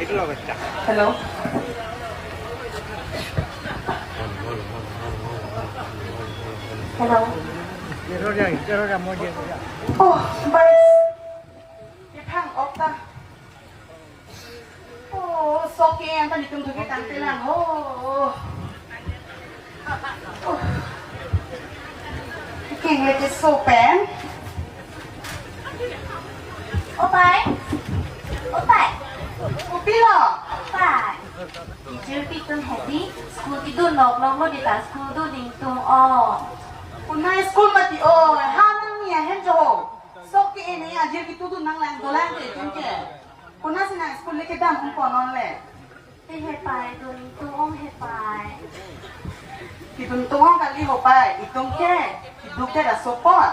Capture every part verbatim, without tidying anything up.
Hello. Hello. Oh, baik. Kepang okta. Oh, sok ke-en ta netum thuke tangte lang. Oh. Oh. King leke so pen. O pai. O pai. O pilo. O pai. Teacher pi tum hedi, school kedun nok nok lo di ta school dun ningtum o. Konat school mati o, ha nangli ahem jo ho. Sok ke-en ajir ketudun nanglang dolang ke itum ke. Konatsi nang school le kedam un ponon le. Te he pai, dun ningtum ong he pai. Kedun tum ong kali ho pai, itum ke keduk ke da sopot.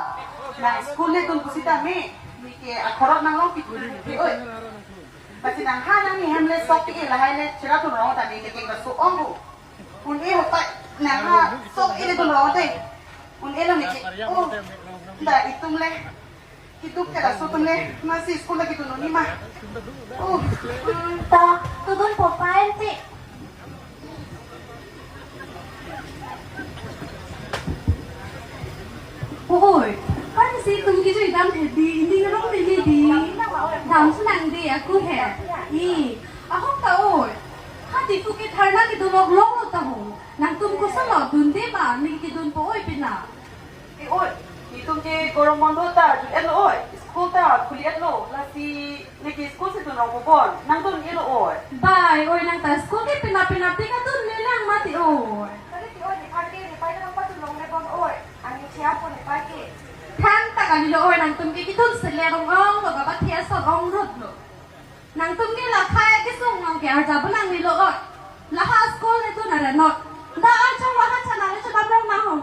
Nang school le dun pusitame, neke akhorot nanglong pikuri ke oi. Basi nang ha nangli hem le sok ke-e lahai le chira tun rong ta neke da so ong ho. Un-e ho pai, nang ha sok ke-e le dun rong te. Un-e lo neke. Oh, da itum le. Keduk ke da so atum le, masi school lagi tunu ni ma. Oh. Hmm, ta, tudun po pai ante. Oi, pan si tum kejui dam hedi, indi ngerong hedi. Dam senang de aku he. I, ahok ta oi. Hati pu ke tharna kedun nok long lo ta ho. Nangtum koson lo dunde ma, neke kedun po oi pina. E oi, netum ke gorom bondo ta jut-et lo oi, school ta khuli-et lo, lasi neke school si dun rong po bon, nang dun-e lo oi. Bai, oi nang ta school ke penap penap te kadun le lang mati oi. Kali ti oi, nephan ke nepai nang pathu longle bon oi, angni chea po nephan ke. Than ta kali lo oi, nangtum ke kedun sele rong ong lo, gabat thia sot ong rut lo. Nangtum ke la khai kesung nang ke arja belang ni lo oi. La ha school le dun arenot. Da an chong la ha chana le chodam rong na ho.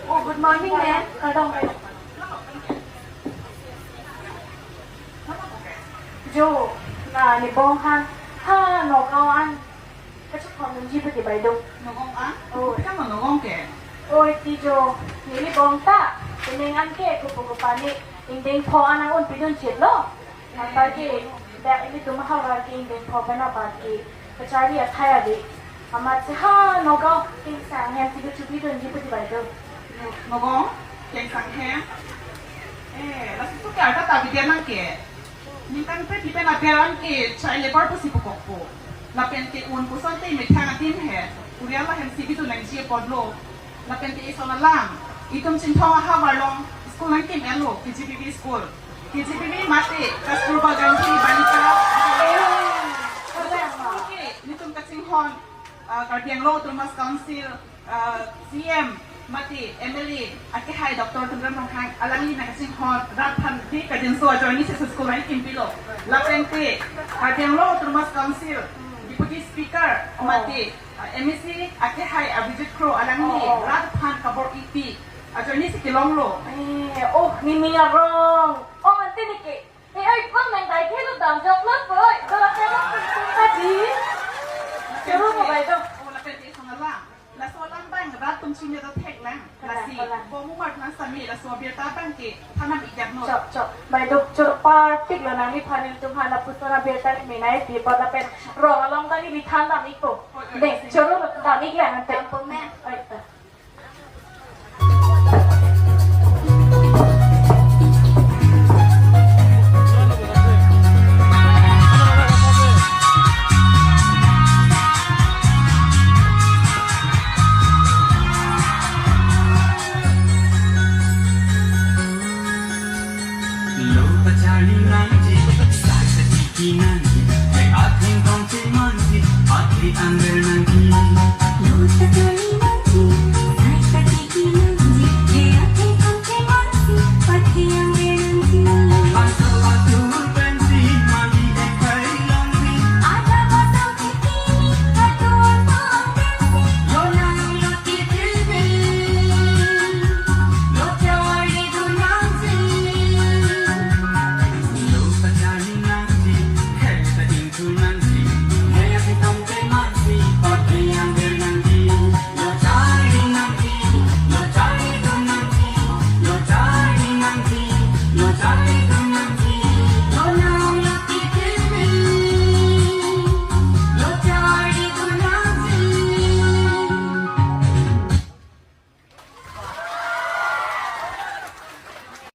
Oh, good morning, ma'am. Kardom. Jo, la ne bong han, ha Nagaon an kachethon dunji pu ti bai do. Nagaon an? Oh. Kopi tanglo Nagaon ke? Oi ti jo, neli bong ta, penang an ke kopu kopane, ingdeng pho an nang-un pidun chit lo. Anparke, dak ilitum ahavar ke ingdeng pho pen apar ke kacharli athai ave. Amatsi ha Nagaon Kengsang hem ti kechobi dunji pu ti bai do. Nagaon Kengsang hem? Eh, laso ke arta ta bidya nang ke. Ningkan pet lipen aber an ke child labour pusi pukokpo. Lapen ke un pusonte methang adim he. Urial la hem si bidun nangji apotlo. Lapen ke ison alam. Itum Chinthong ahavar along school nangkim-etlo, K G B V school. K G B V mate Kasturba Gandhi Balika. Ke netum kachinghon, ah, Karbi Anglong Autonomous Council, ah, C M mate M L A akehai Doctor Tuliram Ronghang alangli nangkachinghon rat aphan de kajinso ajoine si school nangkimpilo. Lapen ke Karbi Anglong Autonomous Council Deputy Speaker mate, ah, M A C akehai Abhijit Kro alangli rat aphan kabor-ipi ajoine si kelonglo. Eh, oh, nimi arong. Oh, ante neke. Eh, oi, kong nang dai thelo dam jok lo po, oi. Dora thelo pun pun tadi. Choro mo bai do. Oh, lapen ke ison alam. Laso alam abang rat atum chini do thek lang. Kalang, lasi kalang. Bo mumar nang sami laso abirta abang ke thanam ik-etlo. Chok, chok. Bai do, choro parpik lo nangliphan ilitum aphan lapuson abirta ni menai pi apot lapen rong along ta neli than dam ikpo. Oi, oi, deng, oi, choro dam ik lang ante. Dampo, ma'am. Oi, ta. Lo pacharli nangji, saksa tiki nangji, mek atheng tongsi manji, athe anger nangji.